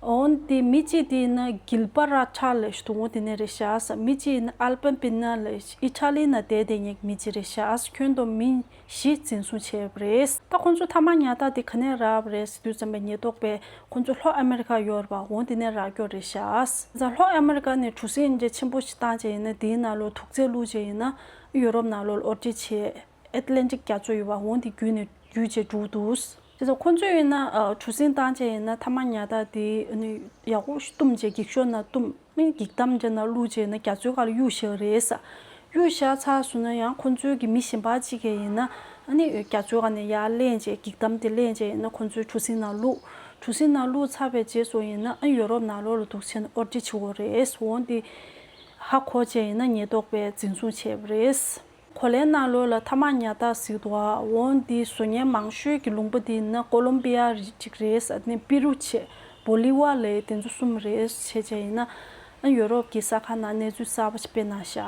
འོན་ཏེ་མི་གཅིག་དེ་ཡིན་ན་གིལ་པ་ར་ཁྲ་ལབ་ཞིག་འདུག་འོ་དེ་ནས་རེད་ཤག་ཟེར། མི་གཅིག་ཡིན་ན་ཨལ་པ་པི་ན་ལབ་ཞིག་ཨི་ཊ་ལི་ནང་བསྡད་བསྡད་མཁན་གྱི་མི་གཅིག་རེད་ཤག་ཟེར། ཁྱོན་བསྡོམས་མི་བཞི་འཛིན་བཟུང་བྱས་པ་རེད། ད་ཁོང་ཚོ་ཐ་མག་ཉལ་ཐ་དེ་ག་ནས་རག་པ་རེད་ཟེར་དུས་ཙམ་པ་ཉེན་རྟོག་པས་ཁོང་ཚོ་ལྷོ་ཨ་མེ་རི་ཁ་ཡོད་རེད་པ། འོ་དེ་ནས་རག་རྒྱུ་རེད་ཤག་ཟེར། ལྷོ་ཨ་མེ་རི་ཁ་ནས་གྲུ་གཟིངས་འདྲ་ཆེན་པོ་ཞིག་བཏང་བྱས་ཡིན་ན་དེའི་ནང་ལོགས་དུག་རྫས་བླུགས་བྱས་ཡིན་ན་ཡུ་རོབ་ནང་ལོགས་ལ་དབོར་འདྲེན་བྱས། ཨེཊ་ལན་ཊིག་རྒྱ་མཚོ་ཡོད་པ་འོ་དེ་བརྒྱུད་ནས་བརྒྱུད་བྱས་འགྲོ་འདུག་དེ་ཚོ་ཁོང་ཚོས་ཡིན་ན་ཨ། གྲུ་གཟིངས་བཏང་བྱས་ཡིན་ན་ཐ་མག་ཉལ་ཐ་དེ་ནི་ཡག་པོ་ཞིག་བཏུམས་བྱས་འགྱིག་ཤོག་ནང་བཏུམས། མི་འགྱིག་དམ་འདྲ་ནང་བླུགས་བྱས་ཡིན་ན་རྒྱ་མཚོའི་སྒང་ལ་གཡུག་བཞག་རེད་ཟེར། གཡུག་བཞག་ཚར་སོང་ན་ཡང་ཁོང་ཚོའི་གི་མི་གཞན་པ་གཅིག་གིས་ཡིན་ན་ཨ་ནི་རྒྱ་མཚོའི་སྒང་ནས་ཡར་ལེན་བྱས་འགྱིག་དམ་དེ་ལེན་བྱས་ཡིན་ན་ཁོང་ཚོའི་གྲུ་གཟིངས་ནང་བླུགས། གྲུ་གཟིངས་ནང་བླུགས་ཚར་བའི་རྗེས་སུ་ཡིན་ན་ཨ་ཡོ་རོབ་ནང་ལོགས་ལ་འདུག་བྱས་ན་དབོར་འདྲེན་བྱེད་དགོས་རེད། འོ་འདི་ཧ་གོ་བྱས་ཡིན་ན་ཉེན་རྟོག་པས་འཛིན་བཟུང་བྱས་པ་རེད། གོ་ལའི་ནང་ལོགས་ལ་ཐ་མག་ཉལ་ཐ་ཟེར་འདུག་འོ་འདི་བཟོ་མཁན་མང་ཤོས་ཀྱི་ལུང་པ་འདི་ཡིན་ན་ཀོ་ལོམ་བི་ཡ་རེད་ཅིག་རེད། ཨ་ནི་པི་རུ་བྱས། བོ་ལི་ཝ་ལབ་དེ་ཚོ་གསུམ་རེད། བྱས་བྱས་ཡིན་ན་ཨ་ཡོ་རོབ་ཀྱི་གསར་ཁང་ནང་གནས་ཚུལ་གསར་པ་ཞིག་སྤེལ་གནང་ཤག་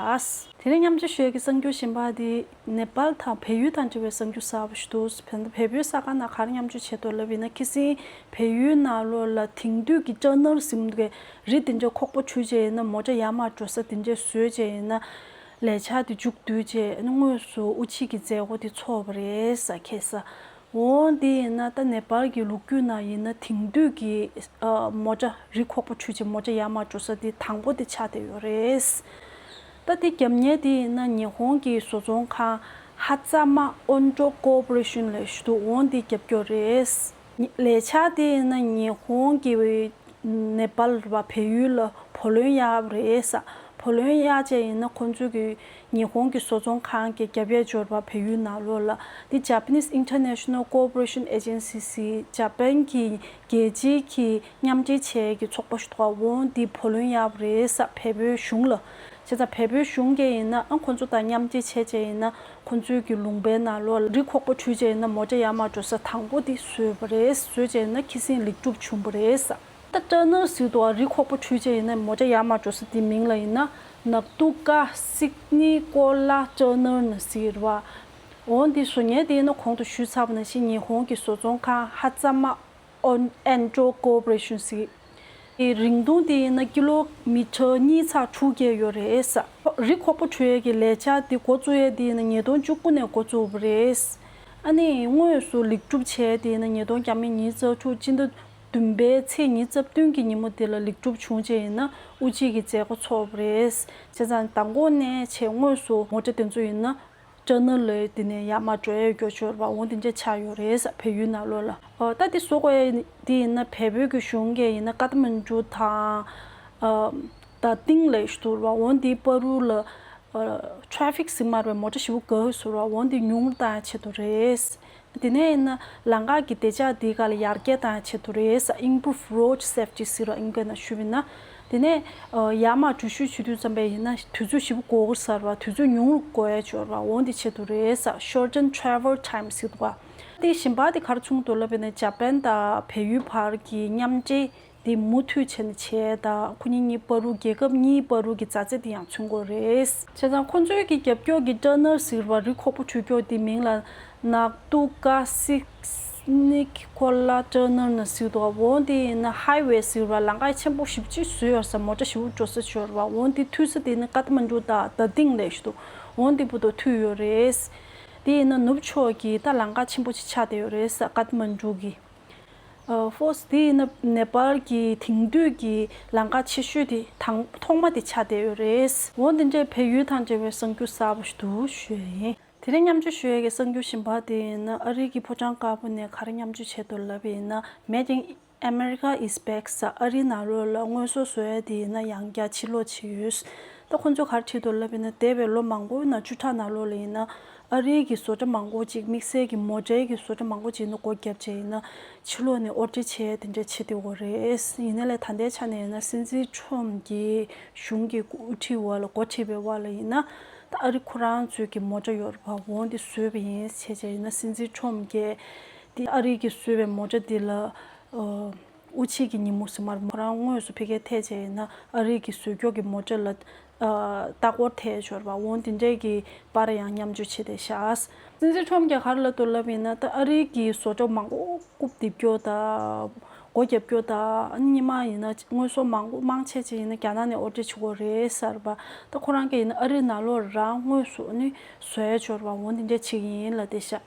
དེ་རིང་མཉམ་སྤྱོད་ཞུ་ཡས་ཀྱི་གསར་འགྱུར་གཞན་པ་འདི་ནེ་པཱལ་དང་བལ་ཡུལ་དང་འབྲེལ་བའི་གསར་འགྱུར་གསར་པ་ཞིག་འདུག་བལ་བལ་པོའི་གསར་ཁང་ནང་ག་རེ་མཉམ་སྤྱོད་བྱས་འདུག་ལབ་ཡིན་ན་ཁ་སང་བལ་ཡུལ་ནང་ལོགས་ལ་དེང་དུས་ཀྱི་ཅ་ནལ་ཟེར་མཁན་རི་དེ་འདྲ་ཁོག་པ་འཁྲུ་བྱས་ཡིན་ན་མོ་ཊ་ཡར་མར་འགྲོ་ས་དེ་འདྲ་བཟོས་བྱས་ཡིན་ན། ལས་འཆར་དེ་མཇུག་བསྡུས་རྗེས་དངོས་སུ་དབུ་འབྱེད་ཀྱི་མཛད་སྒོ་དེ་ཚོགས་པ་རེད་ཟེར། ཁ་སང་། འོ་འདི་ཡིན་ན་ད་ནེ་པཱལ་གྱི་ལོ་རྒྱུས་ནང་ཡིན་ན་དེང་དུས་ཀྱི་ཨ། མོ་ཊ་རི་ཁོག་པ་འཁྲུ་བྱས་མོ་ཊ་ཡར་མར་འགྲོ་ས་དེ་དང་པོ་དེ་ཆགས་བསྡད་ཡོད་རེད། ད་དེ་རྒྱབ་གཉེར་དེ་ཡིན་ན་ཉི་ཧོང་གི་བཟོ་ཚོང་ཁང་ཧ་ཙ་མ་ཨོན་ཏྲོ་ཀོ་པོ་རེ་ཤོན་ལབ་ཞིག་འདུག་འོ་འདི་རྒྱབ་སྐྱོར་རེད། ལས་འཆར་དེ་ཡིན་ན་ཉི་ཧོང་གི་ནེ་པཱལ་རེད་པ། བལ་ཡུལ་ལ་བུ་ལོན་གཡར་བ་རེད་ཟེར། བུ་ལོན་གཡར་བྱས་ཡིན་ན་ཁོང་ཚོས་ཀྱི་ཉི་ཧོང་གི་བཟོ་ཚོང་ཁང་གི་རྒྱབ་ཡས་འབྱོར་བ་བལ་ཡུལ་ནང་ལོགས་ལ་འདི་Japanese International Cooperation Agency ཟེར་འཇར་པན་གྱི་རྒྱལ་སྤྱིའི་གི་མཉམ་འབྲེལ་བྱས་ཀྱི་ཚོགས་པ་ཞིག་འདུག་ག་འོང་འདི་བུ་ལོན་གཡར་བ་རེད་ས་བལ་པོའི་གཞུང་ལ། བྱས་ཙང་བལ་པོའི་གཞུང་གིས་ཡིན་ན་ཨ་ཁོང་ཚོ་དང་མཉམ་འབྲེལ་བྱས་བྱས་ཡིན་ན་ཁོང་ཚོའི་གི་ལུང་པའི་ནང་ལོགས་ལ་རི་ཁོག་པ་འཁྲུད་བྱས་ཡིན་ན་མོ་ཊ་ཡར་མར་འགྲོ་ས་དང་པོ་འདི་བཟོས་པ་རེད། བཟོས་བྱས་ཡིན་ན་ཁ་སང་ལེགས་གྲུབ་བྱུང་བ་རེད་ས། ད་ཊར་ནལ་ཟེར་དུས་རི་ཁོག་པ་འཁྲུད་བྱས་ཡིན་ན་མོ་ཊ་ཡར་མར་འགྲོ་ས་དེ་མིང་ལ་ཡིན་ན་ནབ་ཏུ་ཀ་སིག་ནི་ཀོ་ལ་ཊར་ནལ་ཟེར་བ། འོ་འདི་བཟོ་མཁན་དེ་ཡིན་ན་གོང་དུ་ཞུས་ཚར་བ་ནང་བཞིན་ཉི་ཧོང་གི་བཟོ་ཚོང་ཁང་ཧ་ཙ་མ་ཨོན་ཨེན་ཌྲོ་ཀོ་པོ་རེ་ཤོན་ཟེར། དེ་རིང་ཐུང་དེ་ཡིན་ན་ཀི་ལོ་མི་ཊར་གཉིས་ཚེག་དྲུག་བརྒལ་ཡོད་རེད་ས། རི་ཁོག་པ་འཁྲུད་ཡས་ཀྱི་ལས་འཆར་དེ་འགོ་བཙུགས་ཡས་དེ་ཡིན་ན་ཉིས་སྟོང་བཅུ་དགུ་ནས་འགོ་བཙུགས་པ་རེད། ཨ་ནི་དངོས་སུ་ལེགས་གྲུབ་བྱས་དེ་ཡིན་ན་ཉིས་སྟོང་ཉི་ཤུ་རྩ་དྲུག་སྤྱི་ཟླ་བདུན་པའི་ཚེས་ཉི་ཤུ་རྩ་བདུན་གྱི་ཉིན་མོ་དེ་ལ་ལེགས་གྲུབ་བྱུང་རྗེས་ཡིན་ན་དབུ་འབྱེད་ཀྱི་མཛད་སྒོ་ཚོགས་པ་རེད། བྱས་ཙང་མདང་དགོང་ནས་བྱས་དངོས་སུ་མོ་ཊ་དེ་ཚོ་ཡིན་ན་ཊར་ནལ་ལ་དེ་ནས་ཡར་མར་འགྲོ་ཡས་སྐྱོ་ཤོར་བ་འོང་དེ་འདྲ་ཆགས་ཡོད་རེད་ས་བལ་ཡུལ་ནང་ལོགས་ལ། ཨོ་ད་དེ་བཟོ་དགོས་ཡས་དེ་ཡིན་ན་བལ་པོའི་གི་གཞུང་གིས་ཡིན་ན་ཀ་ཐ་མན་གྲུ་དང་། ཨ་ད་ཏིང་ལ་ཞུ་བ་འོང་དེ་པ་རུ་ལ། ཨ་ཊ་རེ་ཕིག་ཟིན་མར་བའི་མོ་ཊ་ཞིག་བུ་ག་ཟུར་བ་འོང་དེ་ཉུང་རུ་བཏང་ཡས་ཆེད་དུ་རེད། དེ་ནས་ཡིན་ན་ལམ་ཁ་གི་བདེ་འཇགས་དེའི་སྒང་ལ་ཡར་རྒྱས་བཏང་ཡས་ཆེད་དུ་རེད་ས། Improve Road Safety ཟེར་བ་ཨིན་སྐད་ནང་ཞུས་པ་ཡིན་ན། དེ་ནས་ཡར་མར་འགྲུལ་བཞུད་བྱེད་དུས་ཙམ་པ་ཡིན་ན་དུས་ཚོད་ཞིབ་པོ་འགོར་གི་ཟེར་བ་དུས་ཚོད་ཉུང་རུ་འགོར་ཡས་འབྱོར་བ་འོང་དེ་ཆེད་དུ་རེད་ས། Shorten Travel Time ཟེར་འདུག་ག་དེ་གཞན་པ་དེ་ག་རེ་མཚོན་གྱི་འདུག་ལབ་པ་ཡིན་ན་འཇར་པན་དང་བལ་ཡུལ་བར་གྱི་མཉམ་འབྲེལ་དེ་མུ་མཐུད་བྱས་ནས་བྱས་དང་ཁོ་གཉིས་གཉིས་བར་དུ་རྒྱལ་ཁབ་གཉིས་བར་དུ་གི་མཛའ་བརྩེ་དེ་ཡང་མཚོན་གྱི་ཡོད་རེད། བྱས་ཙང་ཁོ་ཚོའི་གི་རྒྱབ་སྐྱོར་གྱི་ཊར་ནལ་ཟེར་བ་རི་ཁོག་པ་འཁྲུད་རྒྱུ་དེ་མིང་ལ་ནག་ཏུ་ཀ་སིག་ནི་ཀོ་ལ་ཊར་ནལ་ན་ཟེར་འདུག་འོ་དེ་ཡིན་ན་ཧའི་ཝེ་ཟེར་བ་ལམ་ཁ་ཆེན་པོ་ཞེ་པོ་ཅིག་བཟོས་ཡོད་ས། མོ་ཊ་ཞེ་པོ་འགྲོ་ས་ཅིག་ཡོད་རེད་པ། འོ་དེ་མཐུད་ས་དེ་ནི་ཀ་ཐ་མན་གྲུ་དང་རྡ་སྟེང་ལ་ཞུ་འདུག་འོ་དེ་བར་དུ་མཐུད་ཡོད་རེད། དེ་ཡིན་ན་ནུབ་ཕྱོགས་ཀྱི་ད་ལམ་ཁ་ཆེན་པོ་ཅིག་ཆགས་བསྡད་ཡོད་རེད་ས་ཀ་ཐ་མན་གྲུ་གི། ཨ་ཧྥོ་སི་དེ་ཡིན་ན་ནེ་པཱལ་གྱི་དེང་དུས་ཀྱི་ལམ་ཁ་ཆེ་ཤོས་དེ་དང་ཐོག་མ་དེ་ཆགས་བསྡད་ཡོད་རེད། འོ་དེ་འདྲའི་བལ་ཡུལ་དང་འབྲེལ་བའི་གསར་འགྱུར་གསར་པ་ཞིག་འདུག་ཞུ་ཡ་ཡིན། དེ་རིང་མཉམ་སྤྱོད་ཞུ་ཡ་གི་གསར་འགྱུར་གཞན་པ་དེ་ཡིན་ན་ཨ་རི་གི་ཕོ་བྲང་དཀར་པོ་ནས་ག་རེ་མཉམ་སྤྱོད་བྱས་འདུག་ལབ་པ་ཡིན་ན་Made in America is back ཟེར། ཨ་རི་ནང་ལོགས་ལ་དངོས་ཟོག་བཟོ་ཡ་དེ་ཡིན་ན་ཡང་བསྐྱར་ཕྱིར་ལོག་བྱས་ཡོད། ད་ཁོང་ཚོས་ག་རེ་བྲིས་འདུག་ལབ་པ་ཡིན་ན་འདས་པའི་ལོ་མང་པོའི་ནང་བཅུ་ཕྲག་ནང་ལོགས་ལ་ཡིན་ན་ཨ་རིའི་གི་བཟོ་གྲྭ་མང་པོ་ཅིག་དམིགས་བསལ་གྱི་མོ་ཊའི་གི་བཟོ་གྲྭ་མང་པོ་ཅིག་ཡིན་ན་སྒོ་བརྒྱབ་བྱས་ཡིན་ན་ཕྱི་ལོགས་ནས་ཨོར་ཌར་བྱས་དེ་འདྲ་བྱེད་བསྡད་ཡོད་རེད། ཡིན་ནའི་ལས་ད་ལྟའི་ཆ་ནས་ཡིན་ན་སྲིད་འཛིན་ཁྲོམ་གྱི་གཞུང་གི་འགོ་ཁྲིད་འོག་ལ་འགོ་ཁྲིད་པའི་འོག་ལ་ཡིན་ན་ད་ཨ་རི་ཁོ་རང་ཚོའི་གི་མོ་ཊ་ཡོད་རེད་པ། འོ་འདི་བཟོས་པ་ཡིན་བྱས་བྱས་ཡིན་ན་སྲིད་འཛིན་ཁྲོམ་གྱིས་དེ་ཨ་རི་གིས་བཟོས་པའི་མོ་ཊ་འདི་ལ་ཨ་དབུ་འབྱེད་ཀྱི་ཉིན་མོ་ཟེར་མ་རེད། ཁོ་རང་དངོས་སུ་ཕ་གིར་ཐད་བྱས་ཡིན་ན་ཨ་རི་གི་བཟོས་སྐྱོར་གྱི་མོ་ཊ་ལ་ཨ་ལྟ་སྐོར་ཐད་ཡོད་རེད་པ། འོ་འདི་འདྲའི་གི་པར་ཡང་མཉམ་སྤྱོད་བྱས་བསྡད་ཤག་སྲིད་འཛིན་ཁྲོམ་གྱིས་ག་རེ་ལབ་འདུག་ལབ་ཡིན་ན་ད་ཨ་རི་གི་བཟོ་གྲྭ་མང་པོ་རྐུབ་རྡིབ་སྐྱོར་དང་སྒོ་བརྒྱབ་སྐྱོར་དང་ཨ་ནི་སྔོན་མ་ཡིན་ན་དངོས་ཟོག་མང་པོ་མང་ཆེ་ཆེ་ཡིན་ན་རྒྱ་ནག་ནས་ཨོར་ཌར་བྱེད་དགོས་རེད་ཟེར་བ། ད་ཁོ་རང་གིས་ཡིན་ན་ཨ་རི་ནང་ལོགས་རང་དངོས་སུ་ཨ་ནི་བཟོ་ཡ་ཡོད་རེད་པ། འོ་འདི་འདྲ་བྱེད་ཀྱི་ཡིན་ལབ་བསྡད་ཤག་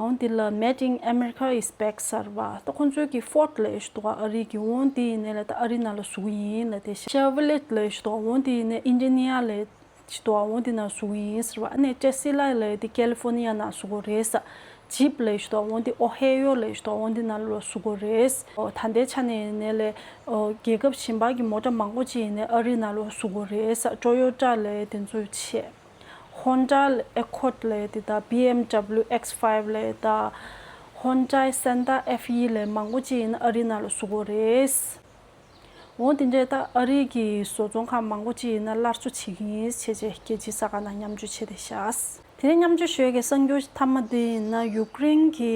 འོ་འདི་ལ་Made in America is back ཟེར་བ། ད་ཁོང་ཚོའི་གི་Ford ལབ་ཡ་ཞིག་འདུག་ག་ཨ་རི་གི། འོ་འདི་ཡིན་ནའི་ལས་ད་ཨ་རི་ནང་ལ་བཟོ་གི་ཡིན་ལབ་བསྡད་ཤག Chevrolet ལབ་ཡ་ཞིག་འདུག་འོ་འདི་ཡིན་ནའི་ཨིན་ཌི་ཡ་ན་ལབ་ཡ་ཞིག་འདུག་འོ་འདི་ནང་བཟོ་གི་ཡིན་ཟེར་བ། ཨ་ནི་Tesla ལབ་ཡ་དེ་California ནང་བཟོ་གི་རེད་ས། Jeep ལབ་ཡ་ཞིག་འདུག་འོ་འདི་Ohio ལབ་ཡ་ཞིག་འདུག་འོ་འདི་ནང་ལ་བཟོ་གི་རེད། འོ་ད་ལྟའི་ཆ་ནས་ཡིན་ནའི་ལས་འོ་རྒྱལ་ཁབ་གཞན་པ་གི་མོ་ཊ་མང་པོ་ཅིག་ཡིན་ནའི་ཨ་རི་ནང་ལ་བཟོ་གི་རེད་ས། Toyota ལབ་ཡ་དེ་ཚོ་བྱས། Honda Accord ལབ་ཡ་དེ་དང་BMW X five ལབ་ཡ་དང་Hyundai Santa Fe ལབ་ཡ་མང་པོ་ཅིག་ཡིན་ན་ཨ་རི་ནང་ལ་བཟོ་གི་རེད། འོ་དེ་འདྲའི་ད་ཨ་རི་གི་བཟོ་ཚོང་ཁང་མང་པོ་ཅིག་ཡིན་ན་སླར་གསོ་བྱེད་ཀྱི་ཡིན་བྱས་བྱས་རྒྱལ་སྤྱིའི་གསར་ཁང་ནང་མཉམ་སྤྱོད་བྱས་བསྡད་ཤག་དེ་ནས་མཉམ་སྤྱོད་ཞུ་ཡ་གི་གསར་འགྱུར་མཐའ་མ་དེ་ཡིན་ན་ཡུཀ་རེན་གྱི་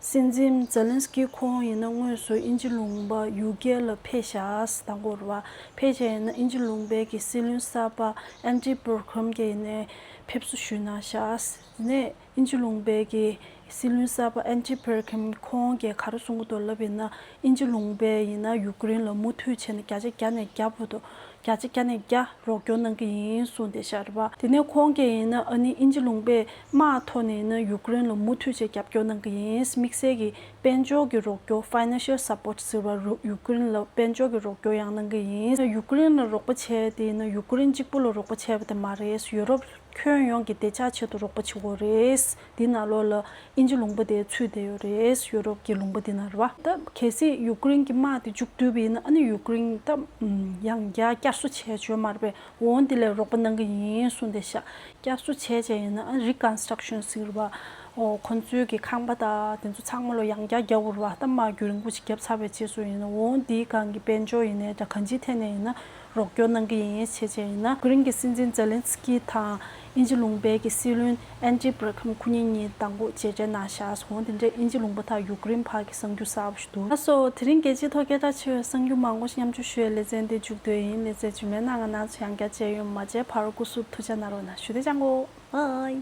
སྲིད་འཛིན་ཛེ་ལན་སི་ཀི་ཁོང་ཡིན་ན་དངོས་སུ་དབྱིན་ཇི་ལུང་པ་ཡུ་ཀེ་ལ་ཕེབས་ཤག་དང་པོ་རེད་པ། ཕེབས་བྱས་ཡིན་ན་དབྱིན་ཇི་ལུང་པའི་གི་སྲིད་བློན་གསར་པ་ཨན་ཌི་བྷར་ཁམ་གྱིས་ཡིན་ནའི་ཕེབས་བསུ་ཞུས་གནང་ཤག་དེ་ནས་དབྱིན་ཇི་ལུང་པའི་གི་སྲིད་བློན་གསར་པ་ཨན་ཌི་བྷར་ཁམ་ཁོང་གིས་ག་རེ་གསུང་གི་འདུག་ལབ་ཡིན་ན་དབྱིན་ཇི་ལུང་པས་ཡིན་ན་ཡུཀ་རེན་ལ་མུ་མཐུད་བྱས་ནས་བརྒྱ་ཆ་བརྒྱ་ནས་བརྒྱ་བར་དུ་བརྒྱ་ཆ་བརྒྱ་ནས་བརྒྱ་རོགས་སྐྱོར་གནང་གི་ཡིན་གསུངས་བསྡད་ཤག་རེད་པ། དེ་ནས་ཁོང་གིས་ཡིན་ན་ཨ་ནི་དབྱིན་ཇི་ལུང་པས་དམག་ཐོག་ནས་ཡིན་ན་ཡུཀ་རེན་ལ་མུ་མཐུད་བྱས་རྒྱབ་སྐྱོར་གནང་གི་ཡིན། དམིགས་བསལ་གྱི་དཔལ་འབྱོར་གྱི་རོགས་སྐྱོར་financial support ཟེར་བ་རུ་ཡུཀ་རེན་ལ་དཔལ་འབྱོར་གྱི་རོགས་སྐྱོར་ཡང་གནང་གི་ཡིན། ཡུཀ་རེན་ལ་རོགས་པ་བྱས་དེ་ཡིན་ན་ཡུཀ་རེན་གཅིག་པུ་ལ་རོགས་པ་བྱས་པ་དེ་མ་རེད། ཡུ་རོབ་ ཁྱོན་ཡོངས་ཀྱི་བདེ་འཇགས་ཆེད་དུ་རོགས་པ་བྱེད་དགོས་རེད། འདི་ནང་ལོགས་ལ་དབྱིན་ཇི་ལུང་པ་དེ་ཚུད་བསྡད་ཡོད་རེད། ཡུ་རོབ་ཀྱི་ལུང་པ་འདི་ནང་རེད་བ། ད་གལ་སྲིད་ཡུཀ་རེན་གྱི་དམག་དེ་མཇུག་བསྡུས་པ་ཡིན་ན། ཨ་ནི་ཡུཀ་རེན་ད་ཡང་བསྐྱར་བསྐྱར་གསོ་བྱས་བྱོས་མ་རེད་པས། འོ་འདི་ལས་རོགས་པ་གནང་གི་ཡིན་གསུངས་བསྡད་ཤག་བསྐྱར་གསོ་བྱས་བྱས་ཡིན་ན། ཨ་རི་ཀོན་སི་ཊྲག་ཤན་ཟེར་བ། ཨོ་ཁོང་ཚོའི་གི་ཁང་པ་དང་དེ་ཚོ་ཚང་མ་ལོ་ཡང་བསྐྱར་རྒྱབ་དགོས་རེད་བ། ད་དམག་རྒྱུན་རིང་པོ་ཞིག་བརྒྱབ་ཚར་བའི་རྗེས་སུ་ཡིན་ན། འོ་འདིའི་སྒང་གི་དཔལ་འབྱོར་ཡིན་ནའི་འདྲ། གང་ཅིའི་ཐད་ནས་ཡིན་ན་རོགས་སྐྱོར་གནང་གི་ཡིན་ཞེས་བྱས་ཡིན་ན། ཡུཀ་རེན་གྱི་སྲིད་འཛིན་ཛེ་ལན་སི་ཀི་དང་དབྱིན་ཇི་ལུང་པའི་གི་སྲིད་བློན་ཨན་ཏི་བྷི་རེ་ཁམ་ཁོ་གཉིས་གཉིས་མདང་དགོང་མཇལ་འཕྲད་གནང་ཤག་འོ་དེ་འདྲའི་དབྱིན་ཇི་ལུང་པ་དང་ཡུཀ་རེན་བར་གྱི་གསར་འགྱུར་གསར་པ་ཞིག་འདུག་ལགས་སོ། དེ་རིང་རྒྱལ་སྤྱིའི་ཐོག་སྐད་གྲགས་ཆེ་བའི་གསར་འགྱུར་མང་པོ་ཞིག་མཉམ་སྤྱོད་ཞུ་བའི་ལེ་ཚན་འདི་མཇུག་བསྡུས་ཡིན། ལེ་ཚན་རྗེས་མའི་ནང་ང་ང་ཚོ་ཡང་བསྐྱར་མཇལ་ཡོང་། མ་མཇལ་བར་སྐུ་གཟུགས་ཐུགས་ཅག་གནང་རོགས་གནང་ཞུ། བདེ་འཇགས་སྐྱོང་། བྷའི།